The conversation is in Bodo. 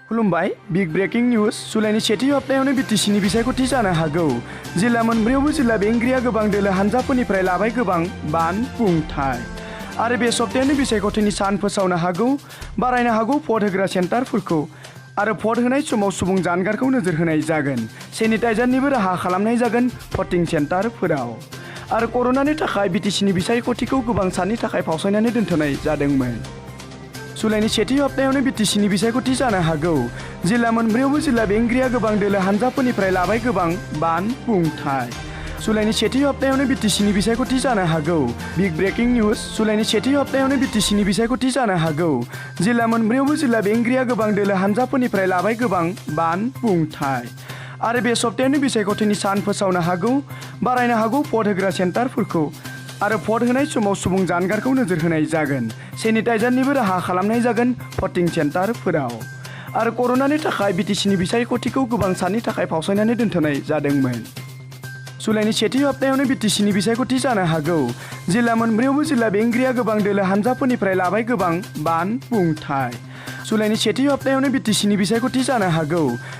खुलुमबाय बिग ब्रेकिं निउज जुलाइनि सेथि हप्तायावनो बिटिसिनि बिसायख'थि जानो हागौ। जिल्ला मोनब्रैयावबो जिल्ला बेंगिरिया गोबां दोलो हानजाफोरनिफ्राय लाबाय गोबां बानबुंथाय आरो बे सप्तायावनो बिसायख'थिनि सान फोसावनो हागौ। बारायनो हागौ भट होग्रा सेन्टारफोरखौ आरो भट होनाय समाव सुबुं जानगारखौ नोजोर होनाय जागोन। सेनिटाइजारनिबो राहा खालामनाय जागोन भटिं सेन्टारफोराव आरो कर'नानि थाखाय बिटिसिनि बिसायख'थिखौ गोबां साननि थाखाय फावसायनानै दोनथ'नाय जादोंमोन। जुलाइनि सेथि हप्तायावनो बिटिसिनि बिसायख'थि जानो हागौ। जिल्ला मोनब्रैयावबो जिल्ला बेंगिरिया गोबां दोलो हानजाफोरनिफ्राय लाबाय गोबां बानबुंथाय जुलाइनि सेथि हप्तायावनो बिटिसिनि बिसायख'थि जानो हागौ। बिग ब्रेकिं निउज जुलाइनि सेथि हप्तायावनो बिटिसिनि बिसायख'थि जानो हागौ। जिल्ला मोनब्रैयावबो जिल्ला बेंगिरिया गोबां दोलो हानजाफोरनिफ्राय लाबाय गोबां बानबुंथाय आरो बे सप्तायावनो बिसायख'थिनि सान फोसावनो हागौ। बारायनो हागौ भट होग्रा सेन्टारफोरखौ आरो भट होनाय समाव सुबुं जानगारखौ नोजोर होनाय जागोन। सेनिटाइजारनिबो राहा खालामनाय जागोन भटिं सेन्टारफोराव आरो कर'नानि थाखाय बिटिसिनि बिसायख'थिखौ गोबां साननि थाखाय फावसायनानै दोनथ'नाय जादोंमोन। जुलाइनि सेथि हप्तायावनो बिटिसिनि बिसायख'थि जानो हागौ। जिल्ला मोनब्रैयावबो जिल्ला बेंगिरिया गोबां दोलो हानजाफोरनिफ्राय लाबाय गोबां बानबुंथाय जुलाइनि सेथि हप्तायावनो बिटिसिनि बिसायख'थि जानो हागौ।